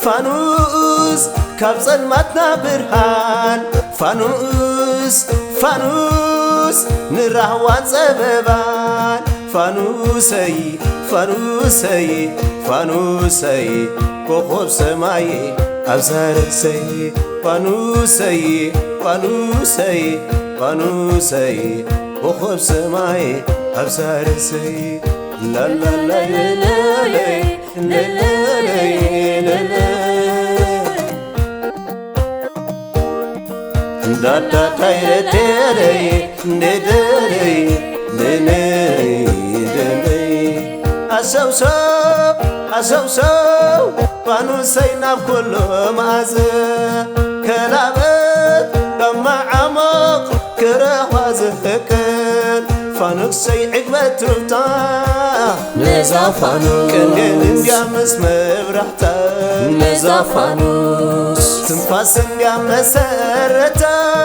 ፋኑስ ካብ ጸልማትና ብርሃን፣ ፋኑስ፣ ፋኑስ ንራህዋን ጸበባን፣ ፋኑሰይ፣ ፋኑሰይ፣ ፋኑሰይ፣ ኮኾብ ሰማይ ኣብዛ ርእሰይ፣ ፋኑሰይ፣ ፋኑሰይ፣ ፋኑሰይ፣ ኮኾብ ሰማይ ኣብዛ ርእሰይ፣ ላላላይለለይ፣ ለለለይ፣ ለለይ። ዳዳዳይ ደደረይ፣ ደደረይ፣ ደነይ፣ ደነይ። ኣሰውሰው፣ ኣሰውሰው፣ ፋኑሰይ ናብ ኩሉ መኣዝን። ከላበት ካብ መዓሙቕ ክረኽባ ዝፍቅር። ፋኑሰይ ዕግበት ትፍታ ነዛ ፋኑስ። ቅንድል እንድያ ምስ መብራህታ ነዛ ፋኑስ። ትንፋስ እንድያ መሰረታይ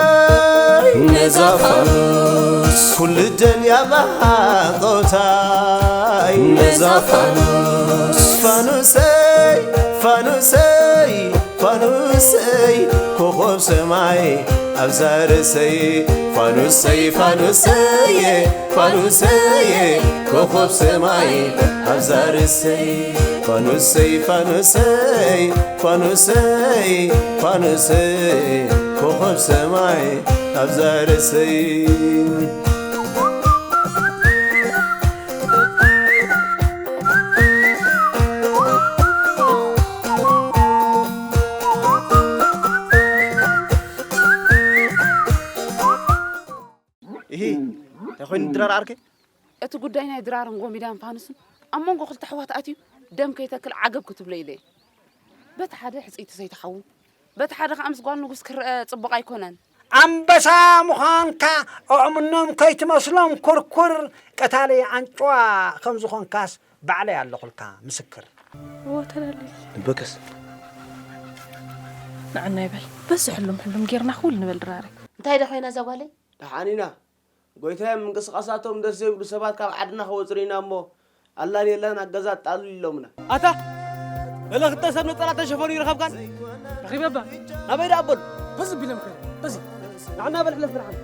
ነዛ ፋኑስ። ኩሉ ደልያ ብሃንቀውታይ ነዛ ፋኑስ። ፋኑሰይ፣ ፋኑሰይ፣ ፋኑሰይ፣ ኮኾብ ሰማይ ኣብዛ ርእሰይ። ፋኑሰይ፣ ፋኑሰየ፣ ፋኑሰየ፣ ኮኾብ ሰማይ ኣብዛ ርእሰይ። ፋኑሰይ፣ ፋኑሰይ፣ ፋኑሰይ፣ ፋኑሰይ፣ ኮኾብ ሰማይ ኣብዛ ርእሰይ። እሂ፣ እንታይ ኮይኑ ድራር ዓርከይ? እቲ ጉዳይ ናይ ድራርን ጎሚዳን ፋኑስን ኣብ መንጎ ክልተ ኣሕዋት ኣትዩ ደም ከይተክል ዓገብ ክትብሎ ኢለ እየ። በቲ ሓደ ሕጽይቲ ሰይትሓዉ፣ በቲ ሓደ ከኣ ምስ ጓል ንጉስ ክረአ ጽቡቕ ኣይኮነን። ኣንበሳ ምዃንካ ኣእምኖም ከይትመስሎም ኩርኩር ቀታሊ ኣንጭዋ ከም ዝኾንካስ ባዕለይ ኣለኹልካ ምስክር። እዎ ተላልየ። በከስ ንዓና ይበል። በዚ ሕሉም ሕሉም ጌርና ክውል ንበል ድራረይ። እንታይ ዶ ኮይና እዛ ጓለይ? ደሓን ኢና። ጎይታይ፣ ምንቅስቓሳቶም ደስ ዘይብሉ ሰባት ካብ ዓድና ክወጽሩ ኢና እሞ ኣላልየላን ኣገዛ ኣጣልሉ ኢሎምና። ኣታ! ገለ ክልተ ሰብ ነጸላ ተሸፈኑ ይረኸብካን? ረኺበ እባ። ናበይ ደኣ ኣበሉ? በዚ ቢሎም ከ-፣ በዚ። ንዓና በል ሕለፍ ብርሃን።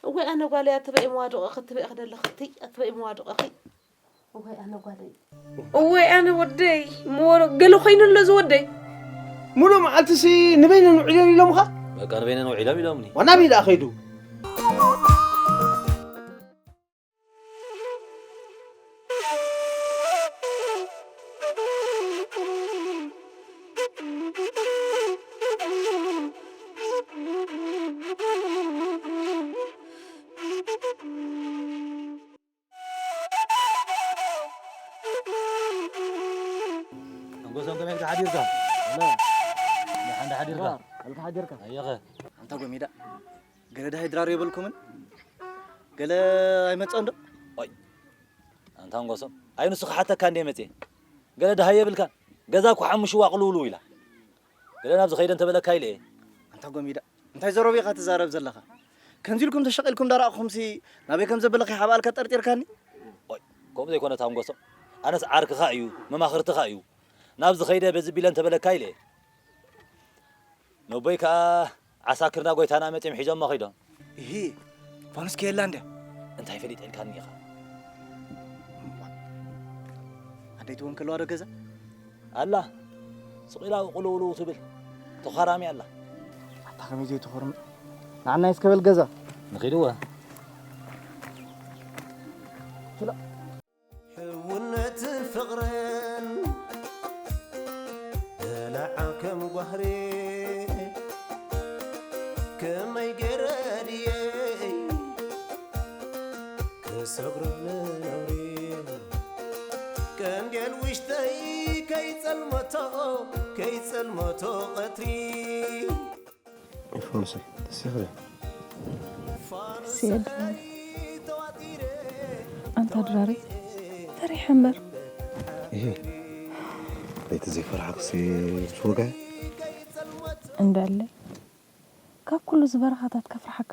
እወይ ኣነ ጓለይ፣ ኣትበይ መዋድቕኺ፣ ትበይ ክደለኺ፣ ትይ ኣትበይ መዋድቕኺ። እወይ ኣነ ጓለይ። እወይ ኣነ ወደይ፣ እሞ ገለ ኮይኑ ኣሎ እዚ ወደይ። ሙሉእ መዓልትሲ ንበይነን ውዒለን ኢሎምኻ? በቃ ንበይነን ውዒሎም ኢሎምኒ። ዋና ቢላ ከይዱ። ኣንጎሶም ከመይ ኢልካ ሓዲርካ? ኣለ። ደሓን ዶ ሓዲርካ? ኣልካ ሓዲርካ? ኣየኸ? ኣንታ ጎሚዳ፣ ገለ ደሃይ ድራር የብልኩምን? ገለ ኣይመጸን ዶ? ኦይ፣ ኣንታ ኣንጎሶም፣ ኣይ ንሱ ክሓተካ እንደ መጽየ። ገለ ደሃይ የብልካን? ገዛ እኮ ሓሙሽዋ ቅልውልው ኢላ። ገለ ናብዚ ከይደ እንተበለካ ኢለ እየ። ኣንታ ጎሚዳ፣ እንታይ ዘረባ ኢኻ ትዛረብ ዘለኻ? ከምዚ ኢልኩም ተሸቒልኩም ዳራእኹምሲ ናበይ ከም ዘበለ ከይሓብኣልካ ጠርጢርካኒ? ኦይ፣ ከምኡ ዘይኮነ ታንጎሶ፣ ኣነስ ዓርክኻ እዩ፣ መማኽርትኻ እዩ። ናብዚ ከይደ በዚ ቢለ እንተበለካ ኢለ እየ። ነቦይ ከኣ ዓሳክርና ጎይታና መጺኦም ሒዞሞ ከይዶም። እሂ፣ ፋኑስ ከየላ እንድያ። እንታይ ፈሊጠ ኢልካኒ ኢኻ? ኣደይ ትወን ከለዋ ዶ ገዛ? ኣላ፣ ስቕ ኢላ ቅልውልው ትብል። ተዃራሚ ኣላ። ኣታ ከመይ ዘይትኾርም? ንዓና እስከ በል ገዛ። ንኺድወ። ችላ። ሕውነትን ፍቕርን በላዓ ከም ጓህሪ፣ ከመይ ገይረ ድየ ክሰግሮ ንነውሪ? ቀንዴል ውሽጠይ ከይጸልመቶ፣ ከይጸልመቶ ቀትሪ። ፋኑሰይ፣ ተሲኽሪ። ተሲኤ ድራር። ኣንታ ድራረይ፣ ፈሪሐ እምበር። እሂ፣ ለይቲ ዘይፈራሕክሲ ምስ ወግሐ? እንዳለ፣ ካብ ኩሉ እዚ በረኻታት ከፍርሓካ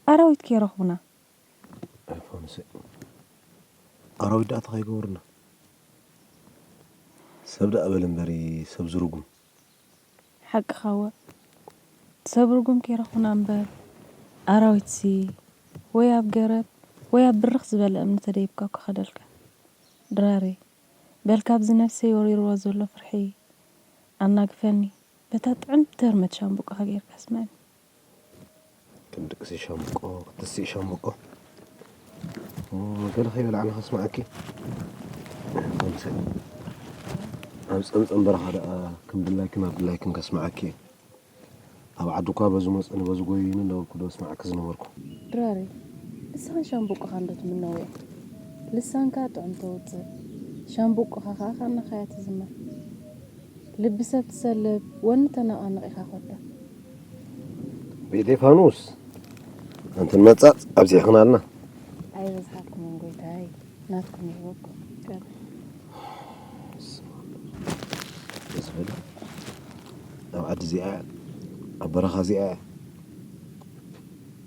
ኣራዊት ከይረኽቡና። ኣይ ፋኑሰይ፣ ኣራዊት ደኣ እንታይ ከይገበሩና? ሰብ ደኣ በል እምበሪ፣ ሰብ ዝርጉም። ሓቅኻ እወ። ሰብ ርጉም ከይረኹና እምበር፣ ኣራዊትሲ ወይ ኣብ ገረብ ወይ ኣብ ብርኽ ዝበለ እምኒ ተደይብካ እኮ ከደልካ። ድራረይ፣ በል ካብዚ ነብሰይ ወሪርዋ ዘሎ ፍርሒ ኣናግፈኒ፣ በታ ጥዕምቲ ህርመት ሻምብቆኻ ጌርካ ስምዐኒ። ክንድቅሲ ሻምብቆ፣ ክትስኢ ሻምብቆ። እሞ ገለ ከይበላዕና ከስምዓኪ። ከምሰ-፣ ኣብ ጸምጸም በረኻ ደኣ ከም ድላይክን ኣብ ድላይክን ከስምዓኪ። ኣብ ዓዲ እኳ በዚ መጸኒ በዚ ጎይኑ እንዳበልኩ ዶ ስምዓኪ ዝነበርኩ። ድራሪ፣ ንስኻን ሻምብቆኻን ዶ ትምነው ኢኹም? ልሳንካ ጥዑም ተውጽእ፣ ሻምብቆኻ ኸኣ ካናኻ እያ ትዝመር። ልቢ ሰብ ትሰልብ፣ ወኒ ተነቓንቕ ኢኻ ኮታ። ቤቴ ፋኑስ፣ ኣንትን መጻጽ ኣብዚሕኽናልና። ኣይበዝሓኩምን ጎይታይ፣ ናትኩም ይህበኩም። ዝብል ኣብ ዓዲ እዚኣ፣ ኣብ በረኻ እዚኣ፣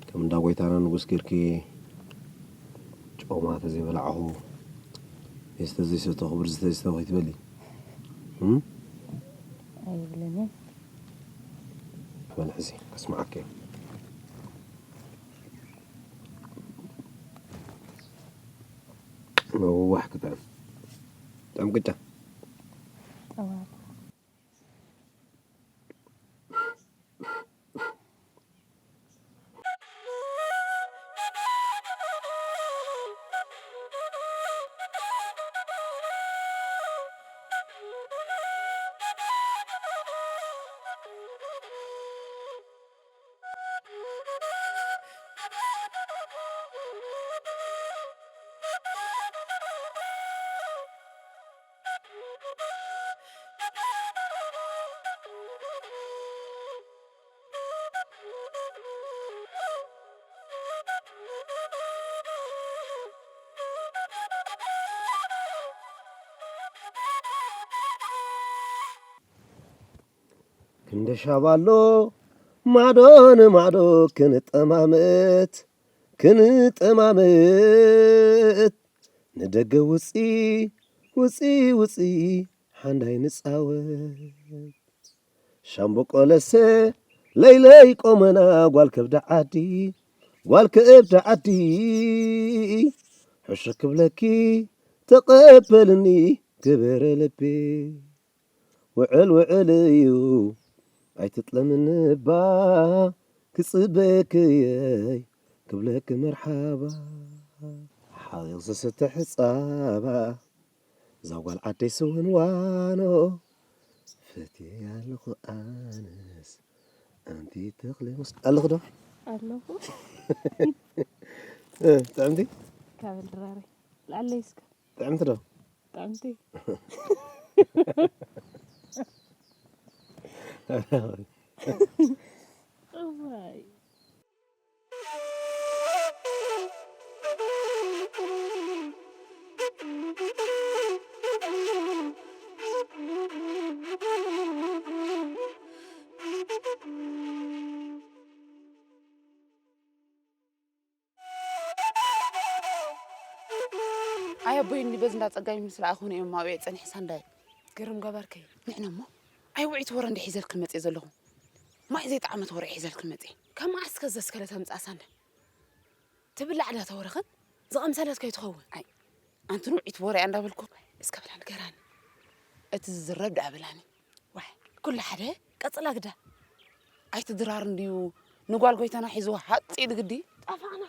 ከም እንዳ ጎይታና ንጉስ ጌርኪ ጮማ ተዘይበላዕኹ፣ መስተ ዘይሰተኹ፣ ብርዚ ተዘይሰተኹ ይትበሊ። እም? ኣይብልን እየ። በል ሕዚ ከስምዓኪ እየ። ነዋሕ ክጥዕም። ጥዕም ቅጫ። ጠዋር። ክንዲ ሻባሎ ማዶ ንማዶ ክንጠማመት፣ ክንጠማመት፣ ንደገ ውጺ፣ ውጺ፣ ውጺ፣ ሓንዳይ ንጻወት። ሻምበቆ ለሰ ለይለይ ቆመና ጓል ከብዳ ዓዲ፣ ጓል ከብዳ ዓዲ፣ ሕሹ ክብለኪ ተቐበልኒ ክብረ ልቢ። ውዕል ውዕል እዩ ኣይትጥለምኒ እባ፣ ክጽበየኪ እየይ ክብለኪ መርሓባ። ሓቒቕ ዝስተ ሕጻባ፣ እዛ ጓል ዓደይ ስውን ዋኖ፣ ፈትየ ኣለኹ ኣነስ ኣንቲ ተኽለ ምስ-፣ ኣለኹ ዶ? ኣለኹ። እ፣ ጥዕምቲ? ካብ ድራሪ። ላዕለይ እስከ። ጥዕምቲ ዶ? ጥዕምቲ። እዋይ። ኣይ ኣቦይ፣ እንዲ በዚ እንዳ ጸጋይ ምስ ረኣኹ ንእዮም ኣውዒ ጸኒሐ ሳንዳይ። ግርም ገበርኪ። ንዕነ እሞ፣ ኣይ ውዒት ወረ እንዲ ሒዘልክን መጽየ ዘለኹ። ማይ ዘይጠዓመት ወረ ሒዘልክን መጽየ። ካብ መዓስ እስከ ዘስከለ ተምጽኣ ሳንዳይ? ትብላዕ ዳ ተወረኸን ዝቐምሰለት ከይትኸውን። ኣይ፣ ኣንቲ ንውዒት ወረ እያ እንዳበልኩ። እስከ ብላ ንገራኒ። እቲ ዝዝረብ ደኣ በላኒ። ዋይ፣ ኩሉ ሓደ፣ ቀጽላ ግዳ። ኣይትድራር እንድዩ ንጓል ጎይታና ሒዝዋ ሃጽ ኢሉ ግዲ። ጠፋእና።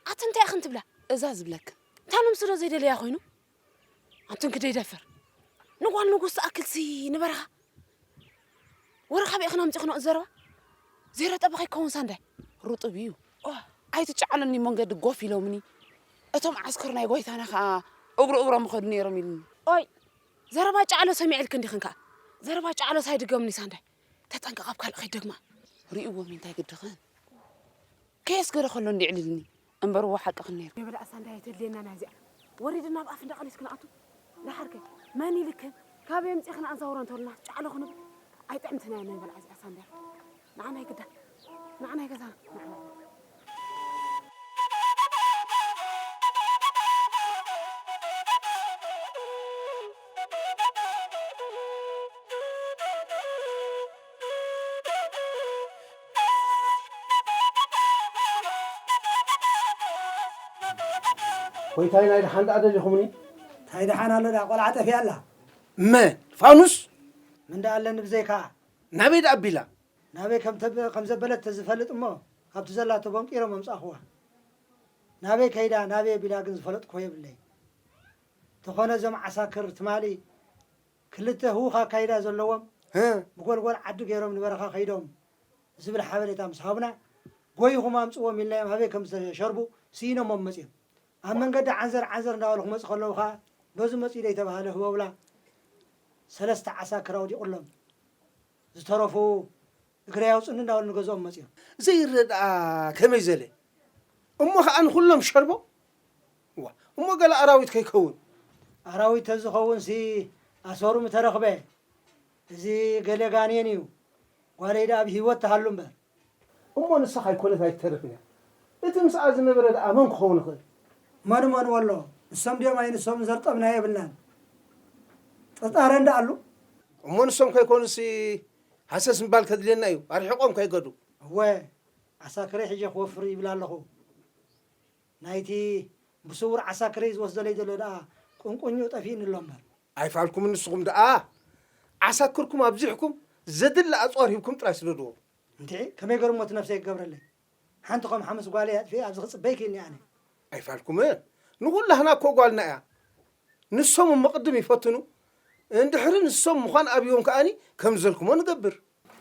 ኣቲ እንታይ ኢኽን ትብላ? እዛ ዝብለክን። እታ ነምሱ ዶ ዘይደለያ ኮይኑ? ኣንቱን ክደይ ደፍር። ንጓል ንጉስ ትኣክልሲ ንበረኻ። ወረ ካበይ ኢኽን ኣምጺኽንኦ ዘረባ? ዜሮ ጠበኻ ይከውን ሳንዳይ። ርጡብ እዩ። ኦ፣ ኣይትጨዓለኒ መንገዲ ጎፍ ኢሎምኒ። እቶም ዓስከር ናይ ጎይታና ኸኣ እግሩ እግሮም ይኸዱ ነይሮም ኢሉኒ። ኦይ፣ ዘረባ ጨዓሎ ሰሚዐልክን ዲኽን ከኣ? ዘረባ ጨዓሎስ ኣይድገምኒ ሳንዳይ። ተጠንቀቕ ኣብ ካልእ ከይትደግማ። ርእይዎም እንታይ ግድኽን? ከየስገረ ከሎ እንዲዕልልኒ እምበር እዎ ሓቅኽን ነይሩ። ናይ በላዕ ሳንዳይ ኣይተድልየና ናይ እዚኣ። ወሪድና ኣብ ኣፍ እንዳቐሊስ ክንኣቱ። ደሓርከ መን ኢልክን? ካበይ ኣምጺኽን ኣንዛውሮ እንተልና ጨዓሎ ክንብል ኣይጥዕምትና እያ ናይ በላዕ እዚኣ ሳንዳይ። ንዓና ይግዳ። ንዓና ይገዛና። ንዓና። ኮይታይ ናይ ደሓን ደኣ ደሊኹምኒ? እንታይ ደሓን ኣሎ ደኣ፣ ቆልዓ ጠፊኣ ኣላ። መ ፋኑስ? ምን ደኣ ኣለኒ ብዘይካ? ናበይ ደኣ ኣቢላ? ናበይ ከም ተብ-፣ ከም ዘበለት ተዝፈልጥ እሞ፣ ካብቲ ዘላቶ ቦንቂሮም ኣምጻእኽዋ። ናበይ ከይዳ፣ ናበይ ኣቢላ ግን ዝፈለጥክዎ የብለይ። ተኾነ እዞም ዓሳክር ትማሊ ክልተ ህዉኽ ኣካይዳ ዘለዎም፣ ህ። ብጎልጎል ዓዲ ገይሮም ንበረኻ ከይዶም ዝብል ሓበሬታ ምስ ሃቡና፣ ጎይኹም ኣምጽዎም ኢልናዮም፣ ኣበይ ከም ዝተሸርቡ ስኢኖሞም መጺኦም። ኣብ መንገዲ ዓንዘር ዓንዘር እንዳበሉ ክመጹ ከለዉ ኸኣ፣ በዙ መጺኡ ዶ ይተባህለ ህቦብላ ሰለስተ ዓሳክር ኣውዲቑሎም። ዝተረፉ እግረይ ኣውጽኒ እንዳበሉ ንገዝኦም መጺኦም። ዘይረድኣ ከመይ ዘለ? እሞ ኸኣ ንኹሎም ሸርቦ? ዋ፣ እሞ ገለ ኣራዊት ከይከውን? ኣራዊት ተዝኸውንሲ ኣሰሩ ምተረኽበ። እዚ ገለ ጋኔን እዩ። ጓለይ ደኣ ብህይወት ትሃሉ እምበር። እሞ ንሳ ካይኮነት ኣይትተርፍን እያ። እቲ ምስኣ ዝነበረ ደኣ መን ክኸውን ይኽእል? መን መን ወሎ? ንሶም ድዮም ኣይንሶምን ዘርጠብና የብልናን። ጥርጣረ እንዳ ኣሉ? እሞ ንሶም ከይኮኑሲ ሃሰስ ምባል ከድልየና እዩ። ኣርሒቖም ከይገዱ። እወ፣ ዓሳክረይ ሒጀ ክወፍር ይብል ኣለኹ። ናይቲ ብስውር ዓሳክረይ ዝወስደለይ ዘሎ ደኣ ቁንቁኝኡ ጠፊእኒ ኣሎ እምበር። ኣይፋልኩምን ንስኹም ደኣ። ዓሳክርኩም ኣብዚሕኩም ዘድሊ ኣጽዋር ሂብኩም ጥራይ ስደድዎ። እንድዒ፣ ከመይ ገይሩ እሞ እቲ ነብሰይ ክገብረለይ? ሓንቲ ከም ሓሙስ ጓለይ ኣጥፊኤ ኣብዚ ክጽበይ ክኢልኒ ኣነ። ኣይፋልኩምን። ንኹላህና እኮ ጓልና እያ። ንሶም እሞ ቅድም ይፈትኑ። እንድሕሪ ንሶም ምዃን ኣብዮም ከኣኒ ከም ዝበልኩሞ ንገብር።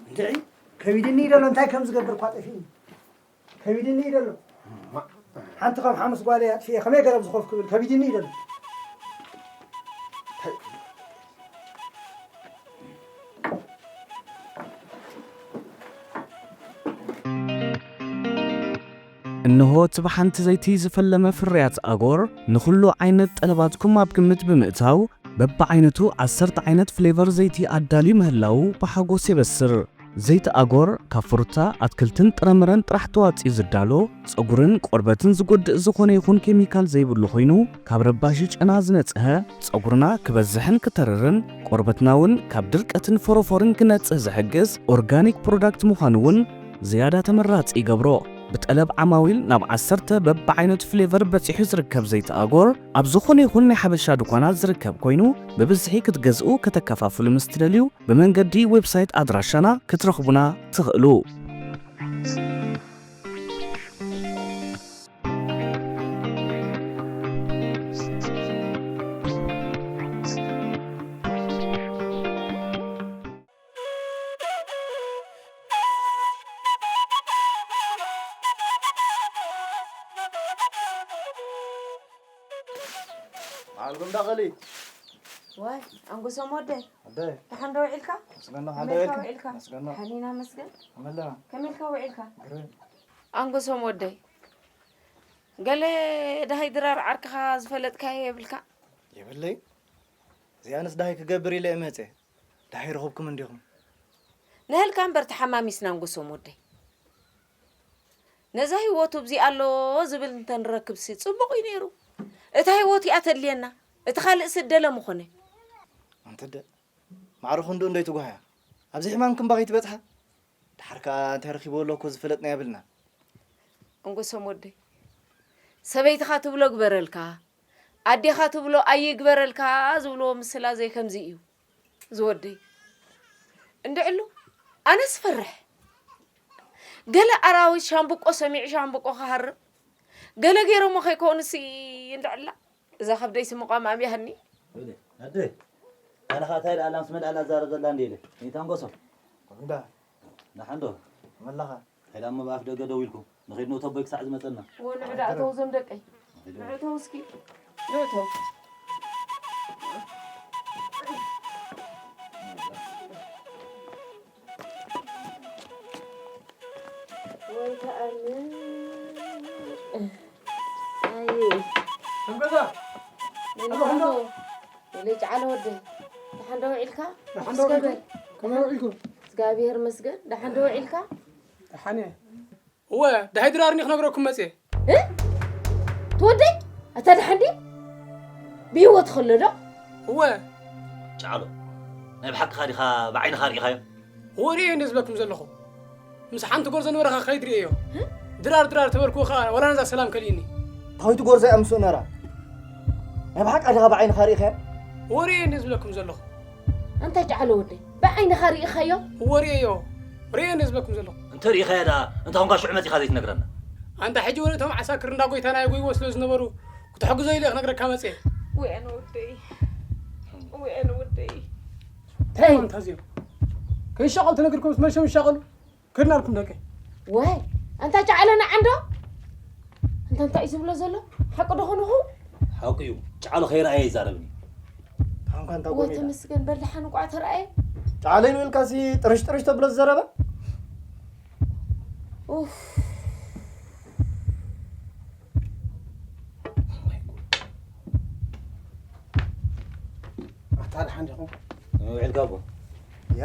እንድዒ፣ ከቢድኒ እዩ ደሎ፣ እንታይ ከም ዝገብር እኳ ጠፊእኒ። ከቢድኒ እዩ ደሎ። ሓንቲ ከም ሓሙስ ጓለይ ኣጥፊኤ ከመይ ገይረ ኣብዚ ኮፍ ክብል ከቢድኒ እዩ ደሎ። እንሆ እቲ ብሓንቲ ዘይቲ ዝፈለመ ፍርያት ኣጎር፣ ንኹሉ ዓይነት ጠለባትኩም ኣብ ግምት ብምእታው፣ በብዓይነቱ ዓሰርተ ዓይነት ፍሌቨር ዘይቲ ኣዳልዩ ምህላዉ ብሓጎስ የበስር። ዘይቲ ኣጎር ካብ ፍሩታ፣ ኣትክልትን ጥረምረን ጥራሕ ተዋጽዩ ዝዳሎ፣ ጸጉርን ቆርበትን ዝጎድእ ዝኾነ ይኹን ኬሚካል ዘይብሉ ኮይኑ፣ ካብ ረባሺ ጨና ዝነጽሀ፣ ጸጉርና ክበዝሕን ክተርርን፣ ቆርበትና እውን ካብ ድርቀትን ፎሮፎርን ክነጽህ ዝሕግዝ ኦርጋኒክ ፕሮዳክት ምዃኑ እውን ዝያዳ ተመራጺ ይገብሮ። ብጠለብ ዓማዊል ናብ ዓሰርተ በብዓይነቱ ፍሌቨር በጺሑ ዝርከብ ዘይቲ ኣጎር፣ ኣብ ዝኾነ ይኹን ናይ ሓበሻ ድኳናት ዝርከብ ኮይኑ፣ ብብዝሒ ክትገዝኡ ከተከፋፍሉ ምስ ትደልዩ፣ ብመንገዲ ዌብሳይት ኣድራሻና ክትረኽቡና ትኽእሉ። መዓልኩም ዳኸሊ? ዋይ፣ ኣንጎሶም ወደይ። ኣደይ። ደሓን ዶ ውዒልካ? መስገን ዶ፣ ከመይ ኢልካ ውዒልካ? መስገን ዶ። ሓኒና መስገን። ከመይ ኣለኻ? ከመይ ኢልካ ውዒልካ? ግርም። ኣንጎሶም ወደይ። ገለ ደሃይ ድራር ዓርክኻ ዝፈለጥካዮ የብልካ? የብለይ። እዚኣንስ ደሃይ ክገብር ኢለ እየ መጽየ። ደሃይ ረኹብኩም እንዲኹም። ንህልካ እምበር ተሓማሚስና ኣንጎሶም ወደይ። ነዛ ህይወቱ ብዚ ኣሎ ዝብል እንተንረክብሲ ጽቡቕ እዩ ነይሩ። እታ ህይወት እያ ተድልየና። እቲ ካልእሲ እደለ ምኾነ። ኣንተ ደ-፣ ማዕረ ክንዱ እንዶ ኣይትጓሃያ። ኣብዚ ሕማም ክንባ ከይትበጽሓ። ደሓር ከኣ እንታይ ረኺብዎ ኣሎ እኮ ዝፈለጥና የብልና። ኣንጎሶም ወደይ። ሰበይትኻ ትብሎ ግበረልካ። ኣዴኻ ትብሎ ኣይግበረልካ ዝብልዎ ምስላ ዘይከምዚ እዩ። ዝወደይ። እንድዕሉ፣ ኣነስ ፈርሕ። ገለ ኣራዊት ሻምብቆ ሰሚዑ ሻምብቆ ክሃርም። ገለ ገይሮሞ ከይኮኑሲ እንድዕላ። እዛ ከብደይሲ ምቋም ኣብያህኒ። ወደ፣ ኣደ፣ ኣነ ኸኣ እንታይ ደኣ ኣላ ምስ መልኣላ ትዛረብ ዘላ እንድየ ኢለ። ነይታ ኣንጎሶ። እንዳ። ደሓን ዶ? መላኻ። እንታይ ደኣ እሞ ብኣፍ ደገ ደው ኢልኩም? ንኸይድ ንእቶ ኣቦይ ክሳዕ ዝመጸና። እወ፣ ንዑ ደኣ እተው እዞም ደቀይ። ንዑ እተው እስኪ። ንዑ እተው። ወይ ተኣምር። ኣየ። ኣንበሳ! ነኒ ኣሎ፣ ኣሎ። ኣቶ፣ ወለይ ጨዓለ ወደይ። ደሓን ዶ ውዒልካ? ደሓን ዶ ውዒልኩም? ከመይ ውዒልኩም? እግዚኣብሔር ይመስገን። ደሓን ዶ ውዒልካ? ደሓን እየ። እወ፣ ደሃይ ድራርኒ ክነግረኩም መጽየ። እ? ትወደይ? ኣታ ደሓን ድዩ? ብህይወት ከሎ ዶ? እወ። ጨዓሎ፣ ናይ ብሓቅኻ ዲኻ ብዓይንኻ ርኢኻዮ? እወ፣ ርእየ እንደ ዝበኩም ዘለኹ። ምስ ሓንቲ ጎርዞ ነበረኻ ከይድ ርእየዮ። እ? ድራር ድራር ተበልኩ ኸኣ፣ ወላ ነዛ ሰላም ከሊእኒ። ታዊት ጎርዞ እያ ምስኡ ነራ። ናይ ብሓቂ ኣደኻ ብዓይንኻ ርኢኻዮ? ወሬ እንደ ዝብለኩም ዘለኹ። ኣንታ ጫዕሎ ወደይ፣ ብዓይንኻ ርኢኻዮ? ወሬዮ። ርኤ እንደ ዝብለኩም ዘለኹ። እንተ ርኢኻዮ ደኣ፣ እንታይ ኾንካ ሽዑ መጺኻ ዘይትነግረና? ኣንታ ሕጂ እውን እቶም ዓሳክር እንዳ ጎይታና የጎይዎ ስለ ዝነበሩ፣ ክትሕግዞ ኢለ ክነግረካ መጽየ። ወይ ኣነ ወደይ። ወይ ኣነ ወደይ። ተይ። ኣንታ እዚኦም። ከይሻቐሉ ተነግርኩም፣ መልሶም ይሻቐሉ። ክድናልኩም ደቀይ። ወይ፣ ኣንታ ጫዕለ ንዓ እንዶ። ኣንታ እንታይ እዩ ዝብሎ ዘሎ? ሓቂ ዶ ኾንኹ? ሓቂ እዩ። ጫዕለ ከይረኣየ ኣይዛረብን እዩ። ታንኳ እንታይ ወይ ጎሚዳ? ተመስገን በል ደሓን እንቋዕ ተረኣየ። ጫዕለ ኢሉ ኢልካሲ ጥርሽ ጥርሽ ተብሎ ዝዘረበ? ኡፍ። ኣታ ደሓን ዲኹም? ውዒልካ ኣቦ? ያ።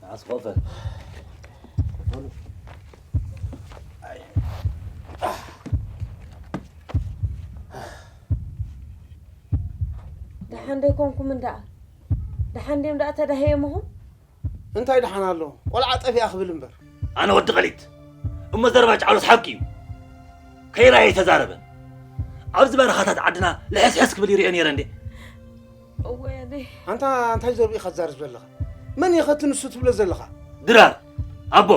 ንዓስ ኮፈ። ኮፈሉ። ኣይ። ደሓን ደይኮንኩም እንዳ? ደሓን ድዮም ደኣ ተዳህየምኹም? እንታይ ደሓን ኣሎ? ቆልዓ ጠፊኣ ክብል እምበር። ኣነ ወዲ ቀሊት። እሞ ዘረባ ጫሎስ ሓቂ እዩ። ከይራየ ኣይተዛረበን። ኣብዚ በረኻታት ዓድና ልሕስሕስ ክብል ይሪኦ ነይረ እንዴ? እወ፣ ኣነ ኣንታ እንታይ ዘርኡ ኢኻ ትዛረብ ዘለኻ? መን ኢኸ እቲ ንሱ ትብሎ ዘለኻ? ድራር፣ ኣቦ፣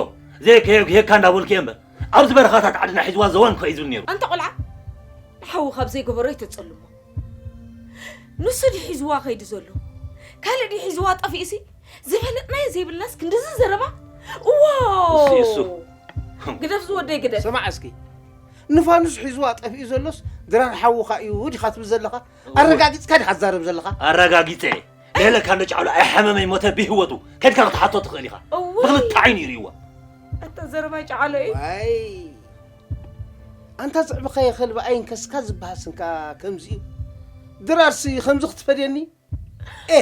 ዘይከየጉ ሄካ እንዳበልኩ እየ እምበር፣ ኣብዚ በረኻታት ዓድና ሒዝዋ ዘወን ኮ እዩ ዝብል ነይሩ። ኣንታ ቆልዓ፣ ንሓዊ ካብ ዘይገበሮ ይተጸልሞ። ንሱ ድዩ ሒዝዋ ከይዱ ዘሎ? ካልእ ድዩ ሒዝዋ ጠፊኡሲ? ዝፈለጥናዮ ዘይብልናስ ክንድዚ ዘረባ? እዎ! እሱ፣ እሱ። ግደፍ ዝወደይ ግደፍ። ስማዕ እስኪ፣ ንፋኑስ ሒዝዋ ጠፊኡ ዘሎስ ድራር ሓውኻ እዩ ዲኻ ትብል ዘለኻ? እዎ። ኣረጋጊጽካ ዲኻ ትዛረብ ዘለኻ? ኣረጋጊጸ። ለይለካ እንዶ ጫዕሎ ኣይሓመመይ ሞተ ብህይወቱ። ከድካ ክትሓቶ ትኽእል ኢኻ። እውይ። ብኽልተ ዓይኑ ይርእይዋ። ኣታ ዘረባይ ጫዕሎ እዩ። ዋይ። ኣንታ ዘዕብኻዮ ከልቢ ኣይንከስካ ዝበሃል ስንካ ከምዚ እዩ። ድራርሲ ከምዚ ክትፈድየኒ? ኤ!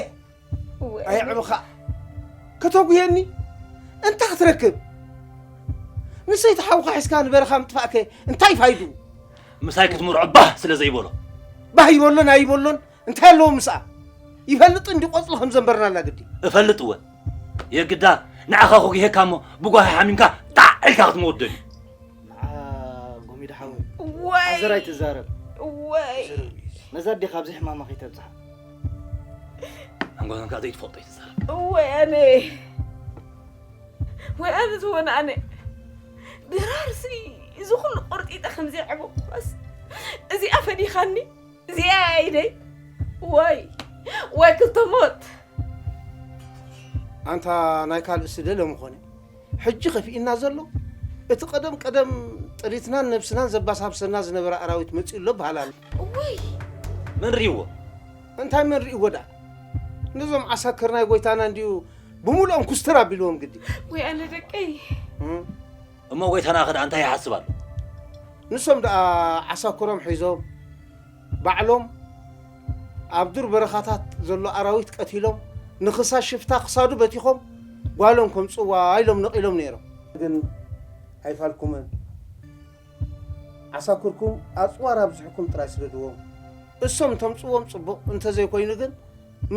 እወ። ኣየዕብኻ። ከተጉህየኒ? እንታይ ክትረክብ? ንሰይቲ ሓውኻ ሒዝካ ንበረኻ ምጥፋእከ እንታይ ፋይዱ? ምሳይ ክትምርዖ ባህ ስለ ዘይበሎ። ባህ ይበሎን ኣይበሎን እንታይ ኣለዎ ምስኣ? ይፈልጥ እንዲ ቆጽሊ ከም ዘንበርናላ ግዲ። እፈልጥ እወ። የግዳ ንዓኻ ኮጉሄካ እሞ ብጓሂ ሓሚምካ ጣዕ ኢልካ ክትመውት ደልዩ። ንዓ ጎሚዳ ሓወይ። እወይ። ኣዘር ኣይትዛረብ። እወይ። ዝርብ እዩ። ነዛ ኣዴኻ ኣብዚ ሕማማ ከይተብጽሓ። ሓንጎልካ ዘይትፈልጦ ኣይትዛረብ። እወይ ኣነ። ወይ ኣነ ዝወነ ኣነ። ድራርሲ እዚ ኩሉ ቁርጢጠ ከምዚ የዕበኩኻስ እዚኣ ፈዲኻኒ። እዚኣ ኢደይ። ወይ። ወይ ክልተ ሞት። ኣንታ ናይ ካልእ ስደለ ምኾነ። ሕጂ ከፊእና ዘሎ፣ እቲ ቀደም ቀደም ጥሪትናን ነብስናን ዘባሳብሰና ዝነበረ ኣራዊት መጺኡ ኣሎ በሃል ኣሎ። እውይ! መን ሪእዎ? እንታይ መን ሪእዎ ደኣ? ነዞም ዓሳክር ናይ ጎይታና እንድዩ ብምሉኦም ኩስትር ኣቢልዎም ግዲ። ወይ ኣነ ደቀይ። እም? እሞ ጎይታና ከ ደኣ እንታይ ይሓስብ ኣሎ? ንሶም ደኣ ዓሳክሮም ሒዞም፣ ባዕሎም ኣብ ዱር በረኻታት ዘሎ ኣራዊት ቀቲሎም፣ ንኽሳድ ሽፍታ ክሳዱ በቲኾም፣ ጓሎም ከምጽዋ ኢሎም ነቒሎም ነይሮም። ግን ኣይፋልኩምን። ዓሳኩርኩም ኣጽዋር ኣብዚሕኩም ጥራይ ስደድዎም። እሶም እንተምጽዎም ጽቡቕ፣ እንተዘይኮይኑ ግን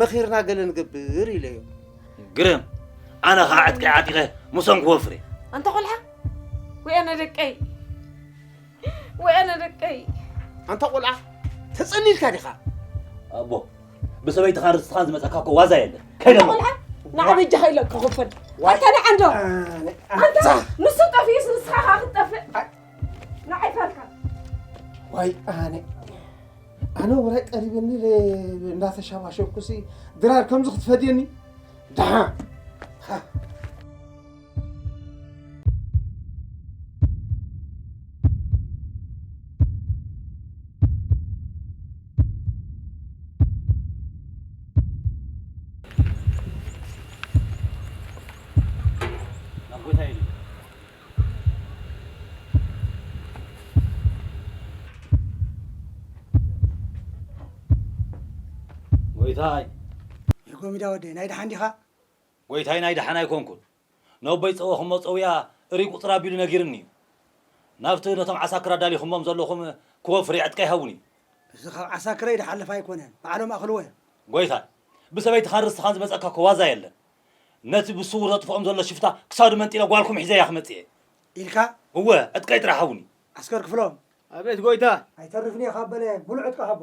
መኺርና ገለ ንገብር ኢለዮም። ግርም፣ ኣነ ኸዓ ዕጥቀይ ዓጢቐ ምሶም ክወፍር እየ። ኣንታ ቖልዓ፣ ወይ ኣነ ደቀይ፣ ወይ ኣነ ደቀይ። ኣንታ ቖልዓ፣ ተጸሊልካ ዲኻ? ኣቦ፣ ብሰበይትኻን ርስትኻን ዝመጸካ እኮ ዋዛ የለን። ከይደ እሞ። ቖልዓ፣ ንዓ በጃኻ ኢለ ክኸፈል። ዋይ። ኣንታ ንዓ እንዶ። ኣነ፣ ኣንታ፣ ኣንታ። ንሱ ጠፊኡስ ንስኻ ኸዓ ክትጠፍእ። ኣይ። ንዓ ይፋልካ። ዋይ፣ ኣነ። ኣነ ወራይ ቀሪበኒ ለ-፣ እንዳተሻባሸብኩሲ ድራር ከምዚ ክትፈድየኒ? ደሓ። ሃ። ናብ ጎይታ ኢሉ። ጎይታይ። የጎሚዳ ወደይ፣ ናይ ደሓን ዲኻ? ጎይታይ፣ ናይ ደሓን ኣይኮንኩን። ነቦይ ጸወኹሞ ጸውያ እሪ ቁጽር ኣቢሉ ነጊርኒ እዩ። ናብቲ ነቶም ዓሳክር ኣዳሊኹሞም ዘለኹም ክወፍር ዕጥቂ ኣይሃቡን እዩ። እዚ ካብ ዓሳክረይ ዝሓልፍ ኣይኮነን፣ ባዕሎም ኣኽልዎ እዮም። ጎይታይ፣ ብሰበይትኻን ርስትኻን ዝመጸካ እኮ ዋዛ የለን። ነቲ ብስውር ዘጥፍኦም ዘሎ ሽፍታ ክሳዱ መንጢለ ጓልኩም ሒዘያ ክመጽእ እየ። ኢልካ? እወ፣ ዕጥቀይ ጥራሕ ሃቡኒ። ዓስከር ክፍሎም። ኣቤት ጎይታ። ኣይተርፍን እየ ካብ በለ፣ ሙሉእ ዕጥቂ ሃቦ።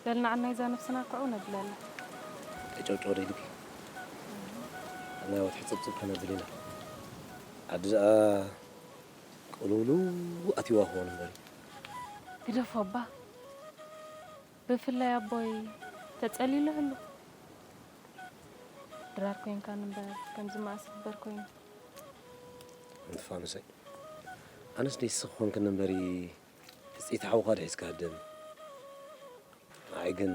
በልና ዓናይ እዛ ነብስና ክዑ ነብለላ። ቀጨውጨው ዶ ኢልኪ? ናይ ወትሒ ጽብጽብ ከነብል ኢና። ዓዲ ደኣ ቅልውልው ኣትይዋ ክኾን እምበሪ። ግደፎ ኣባ። ብፍላይ ኣቦይ ተጸሊሉ ህሉ። ድራር ኮይንካ ንበር ከምዚ መኣስ ግበር ኮይኑ። ኣንቲ ፋኑሰይ፣ ኣነስ ደይስ ክኾንክኒ እምበሪ፣ ሕጽይቲ ሓውኻ ድሒዝካ ሃደሚ። ንዓይ ግን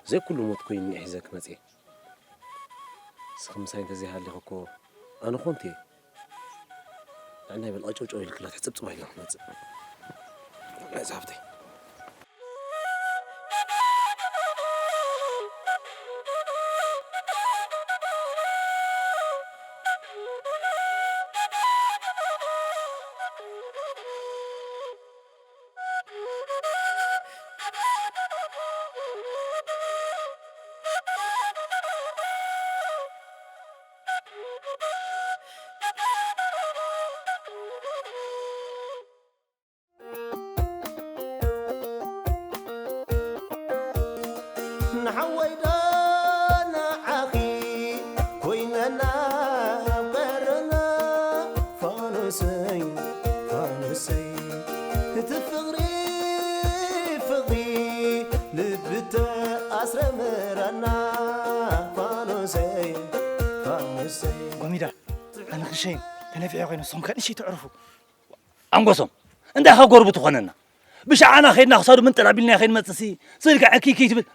ዘይኩሉ ሞት ኮይኑ እየ ሒዘ ክመጽእ። ንስኺ ምሳይ እንተዘይሃሊኺ እኮ ኣነ ኮንት እየ። ንዕናይ በል ቀጨውጨው ኢልክላ ትሕጽብጽባ ኢልና ክንመጽእ። ናይ ዛፍተይ። ንሓወይ ዶ ንዓኺ ኮይነና ቀረና ፋኖሰይ፣ ፋኖሰይ፣ እቲ ፍቕሪ፣ ፍቕሪ ልቢ ተኣስረ መራና ፋኖሰይ፣ ፋኖሰይ። ጎሚዳ፣ ኣነ ክሸይን ተነፊዐ ኮይነ፣ ንስኹም ከ ንእሽተይ ትዕርፉ። ኣንጎሶም፣ እንታይ ካብ ጎረቡ ትኾነና? ብሻዓና ኸይድና ክሳዱ ምንጥል ኣቢልና ከይንመጽእሲ፣ ስእልካ ዕኪኪ ትብል።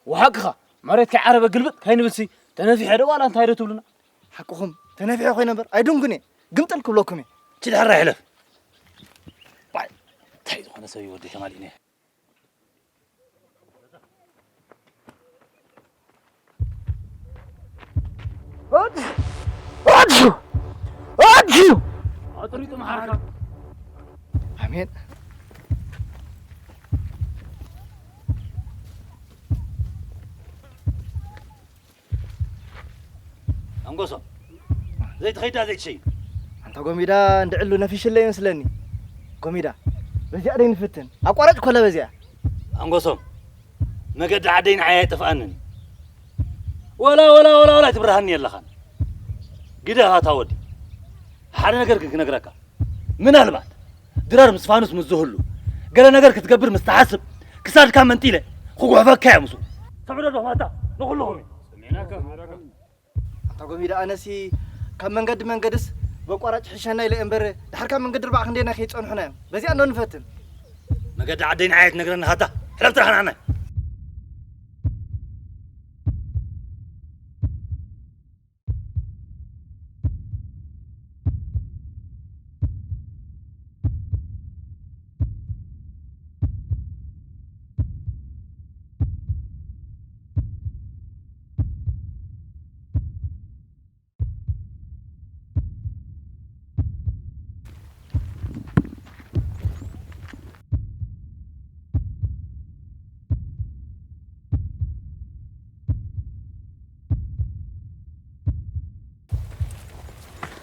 ወሓቅኻ፣ መሬት ከይዓረበ ግልብጥ ከይንብልሲ፣ ተነፊሐ ዶ ዋላ እንታይ ዶ ትብሉና? ሓቅኹም፣ ተነፊሐ ኮይነ እምበር ኣይድንጉን እየ፣ ግምጥል ክብለኩም እየ። ችድ ሕራይ ሕለፍ። ባይ፣ እንታይ ዝኾነ ሰብ እዩ ወዲ ተማሊእኒ። ኣትዩ! ኣትዩ! ኣትዩ! ኣጥሪጡ መሓርካ። ኣሜን። ኣንጎሶም፣ ዘይትኸይዳ ዘይትሸይን። ኣንታ ጎሚዳ፣ እንድዕሉ ነፊሽለ ይመስለኒ። ጎሚዳ፣ በዚኣ ደይ ንፍትን። ኣቋራጭ ኮለ በዚኣ። ኣንጎሶም፣ መገዲ ዓደይ ንዓይ ኣይጠፍኣንን እዩ። ወላ፣ ወላ፣ ወላ፣ ወላ ኣይትብርሃኒ የለኻን። ግደፍ ኣታ ወዲ። ሓደ ነገር ግን ክነግረካ። ምናልባት ድራር ምስ ፋኑስ ምስ ዝህሉ፣ ገለ ነገር ክትገብር ምስ ትሓስብ፣ ክሳድካ መንጢለ ክጉሕፈካ እየ ምስኡ። ትዕዶ ዶ ማታ ንኹልኹም እዩ። ኣታ ጎሚዳ፣ ኣነሲ ካብ መንገዲ መንገድስ በቋራጭ ሕሸና ኢለ እምበር፣ ድሓር ካብ መንገዲ ኣርባዓ ክንደየናይ ከይጸንሑና እዮም። በዚኣ እንዶ ንፈትን። መገዲ ዓደይ ንዓይ ትነግረኒ ሃታ፣ ሕለፍ ትረኽና ዓናይ።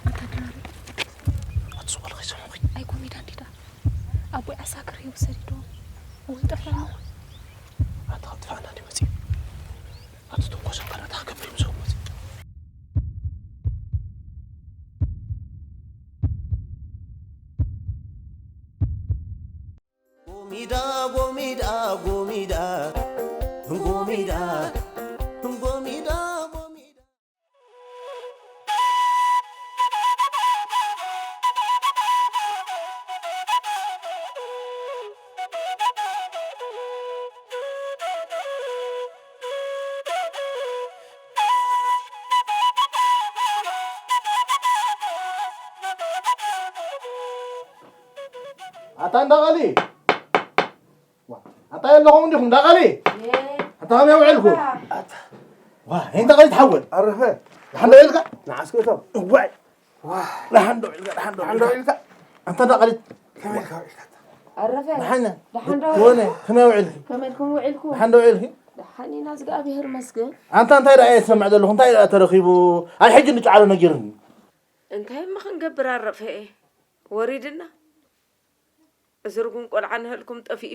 ኣታ ድራር። ኣቲ ዝኾነ ከይሰምዑኺ። ኣይ ጎሚዳ እንዲዳ። ኣቦይ ዓሳክር ይውሰድ ዶ? ወይ ጠፋና። ኣታ ካብ ጥፋእና እንዲ መጺእ። ኣቲ ትንኮሶም ከናታ ክገብር እዩ ምስ መጺእ። ጎሚዳ፣ ጎሚዳ፣ ጎሚዳ፣ ጎሚዳ፣ ጎሚዳ፣ ጎሚዳ። ኣታ እንዳቐሊ። ዋ፣ ኣታ የለኹም እንዲኹም እንዳቐሊ። ኣታ ከመይ ውዕልኩም? ኣታ። ዋ፣ ይሄ እንዳቐሊ ትሓወል። ኣረፈ። ደሓን ዶ ኢልካ? ንዓስከቶም። እዋይ። ዋ። ደሓን ዶ ኢልካ? ደሓን ዶ ደሓን ዶ ኢልካ? ኢልካ? ኣንታ እንዳቐሊ። ከመይ ኢልካ ውዒልካ? ኣረፈ። ደሓን። ደሓን ዶ? ኮነ፣ ከመይ ውዕልኪ? ከመይ ኢልኩም ውዒልኩም? ደሓን ዶ ውዒልኪ? ደሓን ኢና፣ እግዚኣብሔር ይመስገን። ኣንታ እንታይ ደኣ እየ ዝሰምዕ ዘለኹ? እንታይ ደኣ ተረኺቡ? ኣይ ሕጂ ንጫሎ ነጊርኒ። እንታይ እሞ ክንገብር ኣረፈ? ወሪድና። እዚ ርጉም ቆልዓ ንህልኩም ጠፊኡ።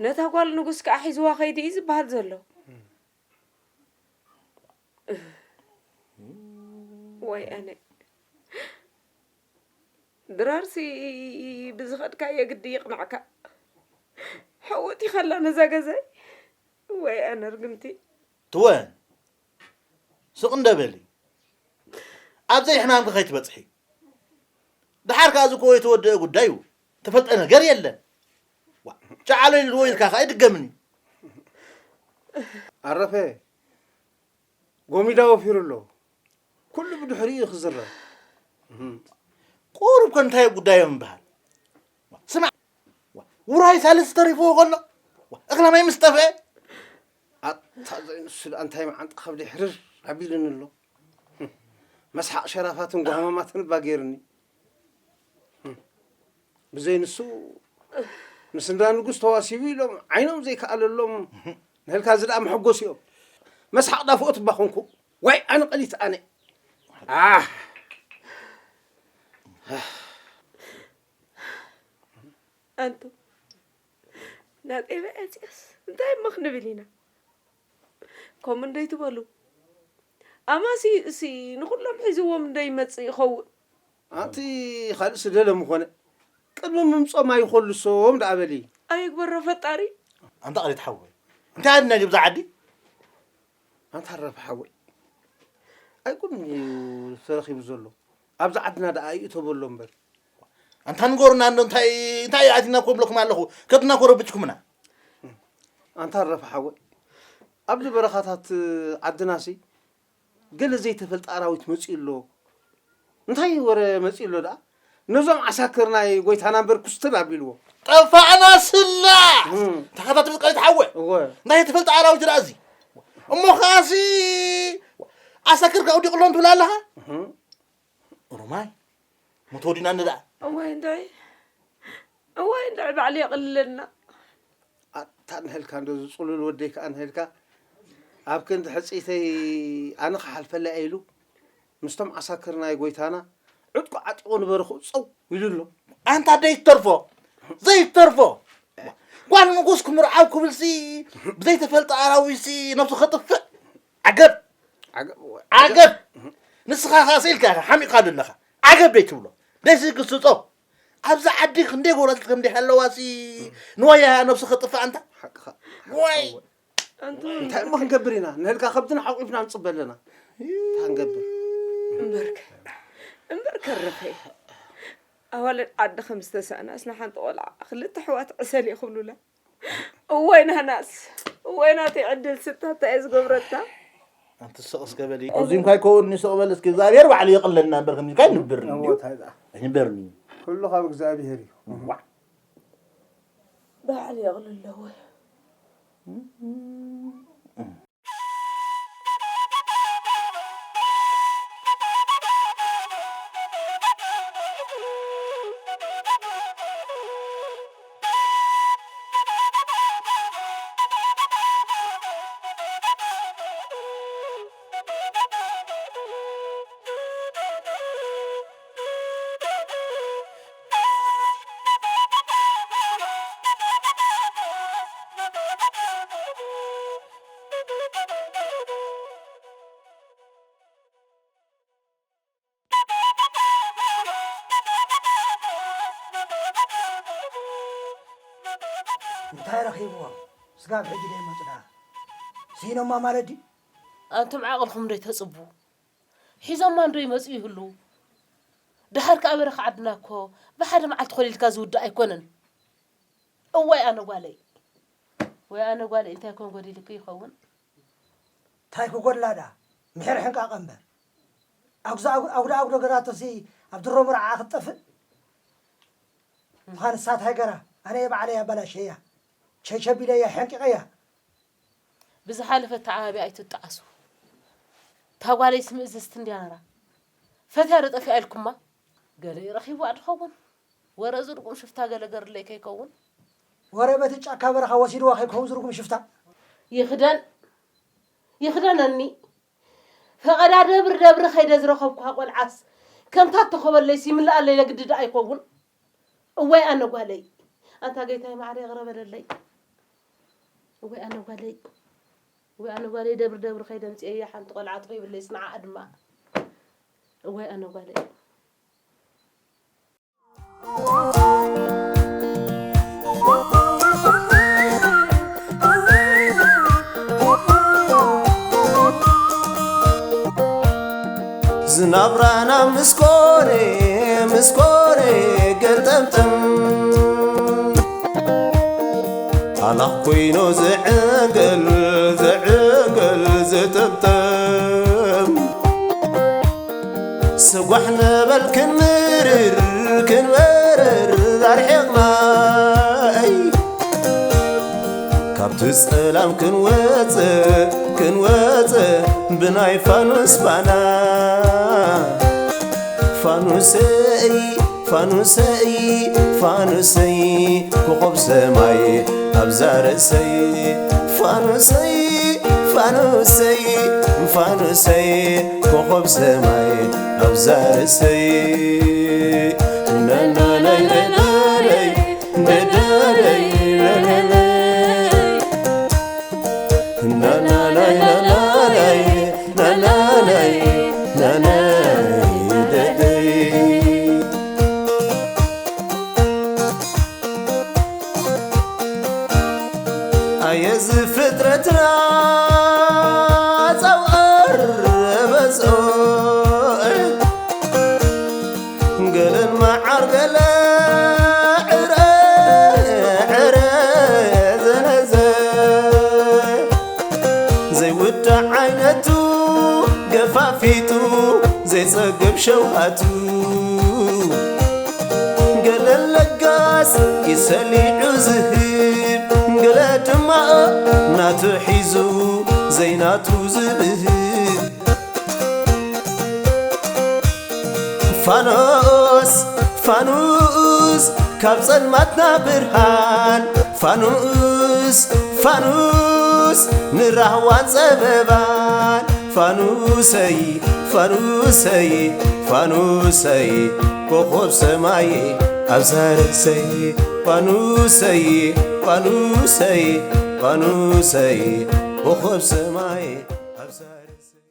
ነታ ጓል ንጉስ ከኣ ሒዝዋ ከይዱ እዩ ዝበሃል ዘሎ። ወይ ኣነ። ድራርሲ ብዝኸድካዮ ግዲ ይቕናዕካ። ሕውት ይኸላ ነዛ ገዛይ። ወይ ኣነ ርግምቲ። ትወን። ስቕ እንደ በሊ። ኣብ ዘይሕማምኪ ከይትበጽሒ። ደሓር ከኣ እዚ እኮ የተወደአ ጉዳይ እዩ። ተፈልጠ ነገር የለን። ዋ፣ ጨዓሎ ኢልዎ ኢልካ ከኣ ይድገምኒ። ኣረፈ። ጎሚዳ ወፊሩ ኣሎ። ኩሉ ብድሕሪኡ እዩ ክዝረብ። እህም። ቁሩብ ከ እንታይ ጉዳዮም ይበሃል? ስማዕ፣ ዋ፣ ውራይ ሳልስ ተሪፍዎ ከሎ፣ ዋ፣ እኽለ ማይ ምስ ጠፍአ፣ ኣታ ዘይንሱ ደኣ እንታይ መዓንጣ ከብደይ ሕርር ኣቢሉኒ ኣሎ። መስሓቕ ሸራፋትን ጓህማማትን እባ ገይሩኒ። ብዘይ ንሱ ምስ እንዳ ንጉስ ተዋሲቡ ኢሎም ዓይኖም ዘይከኣለሎም። ንህልካ እዚ ደኣ መሐጎሲኦም። መስሓቕ ዳፍኦት እባ ኾንኩ። ዋይ ኣነ ቀሊት ኣነ። ኣህ። ኣንቱ ናጤበ ኤጽዮስ እንታይ እሞ ክንብል ኢና? ከምኡ እንደይትበሉ። ኣማሲ እሲ ንኹሎም ሒዝዎም እንደይመጽእ ይኸውን። ኣንቲ ካልእ ስደለ ምኾነ። ቅድሚ ምምጾም ኣይኾልሶም ደኣ በሊ። ኣይግበሮ ፈጣሪ። ኣንታ ቃሊት ሓወይ። እንታይ ኣድና ግብዛ ዓዲ? ኣንታ ረፍ ሓወይ። ኣይኩን እዩ ተረኺቡ ዘሎ። ኣብዛ ዓድና ደኣ እዩ ተበሎ እምበር። ኣንታ ንገሩና እንዶ እንታይ፣ እንታይ ኣቲና እኮ ብለኩም ኣለኹ። ከብድና እኮ ረብችኩምና። ኣንታ ረፍ ሓወይ። ኣብዚ በረኻታት ዓድናሲ ገለ ዘይተፈልጠ ኣራዊት መጺኡ ኣሎ። እንታይ ወረ መጺኡ ኣሎ ደኣ? ነዞም ዓሳክር ናይ ጎይታና እምበር ኩስትር ኣቢልዎ። ጠፋእና ስላ! እም። ተኸታተል ቀሊት ሓወ። እወ። እንታይ ተፈልጠ ኣራዊት ደኣ እዚ? እሞ ኸኣሲ ዓሳክር ከኣ ውዲቑ ኣሎ እንትብል ኣለኻ? እም። ኦሮማይ፣ ሞት ወዲና እንዳ። እዋይ እንድዒ፣ እዋይ እንድዒ ባዕሉ የቕልለና። ኣታ ንህልካ እንዶ ዝጽሉል ወደይ ከኣ ንህልካ ኣብ ክንዲ ሕጽይተይ ኣነ ክሓልፈላ እየ ኢሉ ምስቶም ዓሳክር ናይ ጎይታና ዕጥቁ ዓጢቑ ንበረኽኡ ጸው ኢሉ ኣሎ። ኣንታ ደይትተርፎ፣ ዘይትተርፎ። ጓል ንጉስ ክምርዓው ክብልሲ ብዘይተፈልጠ ኣራዊትሲ ነብሱ ከጥፍእ። ዓገብ! ዓገብ! ዓገብ! ንስኻ ኸኣ ስኢልካ ኢኻ፣ ሓሚቕካ ዘለኻ። ዓገብ ደይትብሎ። ደይትግስጾ። ኣብዛ ዓዲ ክንደይ ጎራዙት ከም ደይሃለዋሲ ንዋያ ነብሱ ከጥፍእ ኣንታ። ሓቅኻ። ወይ! ኣንቱ እንታይ እሞ ክንገብር ኢና? ንህልካ ከብትና ሓቑፍና ንጽበ ኣለና። እንታይ ክንገብር? እምበርከ፣ እምበርከ ረኸይ። ኣዋልድ ዓዲ ከም ዝተሳእናስ ንሓንቲ ቆልዓ ክልተ ኣሕዋት ዕሰል እዩ ክብሉላ። እዋይ ናናስ፣ እዋይ ናተይ ዕድል ስታ እንታይ እየ ዝገብረታ? ኣንቲ ስቕ እስከ በሊ። ኣብዚ እንኳ ይከውን ስቕ በል እስኪ፣ እግዚኣብሔር ባዕሉ የቕለልና እምበር ከምዚ እንታይ ንብር እዎ፣ እንዲዩ። እንታይ ደኣ? ኣይንበርኒ። ኩሉ ካብ እግዚኣብሔር እዩ። ዋዕ። ባዕሉ የቕልሎ ወይ። እንታይ ረኺብዎም? ስጋብ ሕጂ ደይመጹ ደኣ? ስኢኖማ ማለት ድዩ? ኣንቱም ዓቕልኹም ዶ ይተጽቡ? ሒዞማ እንዶ ይመጹ ይህልዉ? ደሓር ከኣ በረኻ ዓድና እኮ ብሓደ መዓልቲ ኮሊልካ ዝውዳእ ኣይኮነን። እዋይ ኣነ ጓለይ፣ ወይ ኣነ ጓለይ፣ እንታይ ኮን ጎዲልኪ ይኸውን? እንታይ ክጎድላ ደኣ? ምሒር ሕንቃቐ እምበር። ኣጉዛ-፣ ኣጉ-፣ ኣጉዳ ኣጉዶ ገራቶሲ ኣብ ድሮ መርዓኣ ክትጠፍእ? ምዃን ንሳ እንታይ ገራ? ኣነ እየ ባዕለይ ኣበላሸያ። ቸቸብ ኢለያ፣ ሕንቂቐያ። ብዝሓለፈ ኣተዓባብያ ኣይትጠዓሱ። እታ ጓለይስ ምእዝዝቲ እንድያ ነራ። ፈትያ ዶ ጠፊኣ ኢልኩማ? ገለዩ ረኺብዋ ድኸውን? ወረ እዚ ርጉም ሽፍታ ገለ ገርለይ ከይከውን? ወረ በቲ ጫካ በረኻ ወሲድዋ ከይከውን ዝርጉም ሽፍታ? ይኽደን፣ ይኽደነኒ። ፈቐዳ ደብሪ ደብሪ ከይደ ዝረኸብኩዋ ቆልዓስ ከምታ እተኾበለይስ ይምልኣለይ ለግዲ ደኣ ይኸውን? እዋይ ኣነ ጓለይ። ኣንታ ጌታይ ማዕረ ይቕረ በለለይ። ወይ ኣነ ጓለይ፣ ወይ ኣነ ጓለይ፣ ደብሪ ደብሪ ከይደ ምፅኤያ ሓንቲ ቆልዓ ጥሪብለይ ስንዓ ድማ። ወይ ኣነ ጓለይ። ዝናብራና ምስ ኮነ ምስ ኮነ ገልጠምጥም ኣላኽ ኮይኑ ዝዕንግል ዝዕንግል ዝጥምጥም ስጓሕ ነበል ክንምርር ክንበርር ኣርሒቕና እይ ካብቲ ጸላም ክንወጽእ ክንወጽእ ብናይ ፋኑስ ባና ፋኑሰይ ፋኑሰይ ፋኑሰይ ኮኾብ ሰማይ ኣብዛ ርእሰይ ፋኑሰይ ፋኑሰይ ፋኑሰይ ኮኾብ ሰማይ ኣብዛ ርእሰይ ናናናይ ደደረይ ደደረይ ለለለይ ናናናይ ናናናይ ናናናይ ናናይ ደደይ ኣየ ዝፍጥረትና ጸውዕር በዝኦ ገለን መዓር ገለ ዕረ ዕረ ዘነዘ ዘይውዳእ ዓይነቱ ገፋፊጡ ዘይጸግብ ሸውሃቱ ገለ ለጋስ ይሰሊዑ ዝህብ ገለ ድማ ናቱ ሒዙ ዘይናቱ ዝብህብ ፋኖስ ፋኑስ ካብ ጸልማትና ብርሃን ፋኑስ ፋኑስ ንራህዋን ጸበባን ፋኑሰይ ፋኑሰይ ፋኑሰይ ኮኾብ ሰማይ ኣብዛ ርእሰይ ፋኑሰይ ፋኑሰይ ፋኑሰይ ኮኾብ ሰማይ ኣብዛ ርእሰይ